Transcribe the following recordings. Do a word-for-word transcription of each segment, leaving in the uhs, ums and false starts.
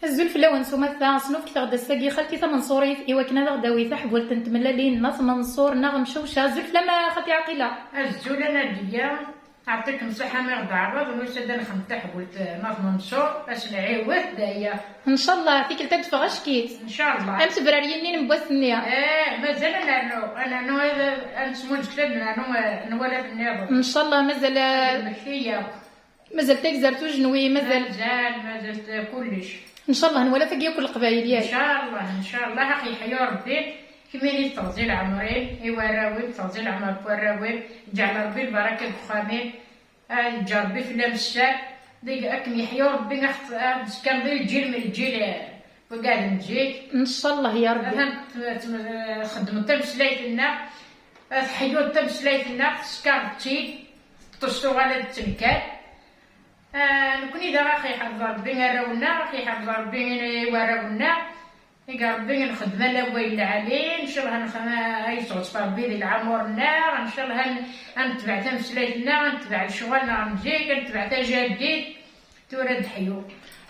Azul fell-awen s umata, snufket-aɣ-d ass-agi xalti Tamenṣurit i wakken ad aɣ-d-tawi taḥbult n tmellalin n At Menṣur neɣ Mcewca. Azul fell-am a xalti Ɛaqila. Azul a Nadiya, ɛṭikem ṣṣeḥḥa mi ɣ-d-ɛreḍ, nusa-d ad nexdem taḥbult n At Menṣur, ad s-nɛiwed daya. Ncallah, tikkelt ad d-teffeɣ ack-itt. Ncallah. Am tebraryin-nni n wass-nni. Eh, mazal ad nernu, ad nernu, ad, ad nesmuzget ad nernu, eh, nwala-t nniḍen. Ncallah, mazal, eh, ad nemmekti akk. Mazal tagzert ujenwi, mazal. Mazal, mazal kullec. Ncallah nwala tagi akk Leqbayel, yak? Ncallah, ncallah, ad ɣ-yeḥyu Rebbi, kemmini teɣzi leɛmer-im, i warraw-im, teɣzi leɛmer n warraw-im, ǧeɛl Rebbi lbaraka deg uxxam-im, ad yeǧǧ Rebbi fell-am sser, deg akken yeḥyu Rebbi, ad ɣ-t-, ad d-tefkaḍ di lǧil mi lǧil, eh, wigad n zik. Ncallah ya Rebbi. Ahat t-, t-, txeddmeḍ tameslayt-nneɣ, ad teḥyuḍ tameslayt-nneɣ, teskareḍ-tt-id, teṭṭes tuɣal ad d-tenker. Ah, nekni daɣ ad ɣ-yeḥfeḍ Rebbi arraw-nneɣ, ad ɣ-yeḥfeḍ Rebbi i warraw-nneɣ, i Rebbi nxeddem ala wayel lɛali, ncallah nx-, ad yesɣeṣṣeb Rebbi di leɛmur-nneɣ, ncallah ad n-, ad netbeɛ tameslayt-nneɣ, ad netbeɛ lecɣal-nneɣ n zik, ad netbeɛ tajaddit, tura ad d-ḥyu.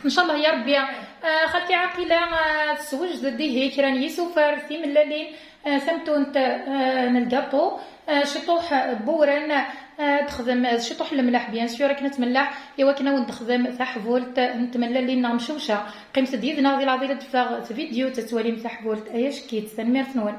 Ncallah ya Rebbi. Ah, xalti Ɛaqila, ah, tessewjed-d ihi kra n yisufar, timellalin, ah, tamtunt, ah, n lgaṭu, ah, ciṭuḥ n wewran, ah, ad texdem, ah, ciṭuḥ n lemleḥ, bien sûr, akken ad tmelleḥ, i wakken ad wen-d-texdem taḥbult n tmellalin neɣ Mcewca. Qqimet-d yid-neɣ di leɛḍil ad d-teffeɣ tvidyut ad twalim taḥbult. Ay ack-itt, tanemmirt-nwen.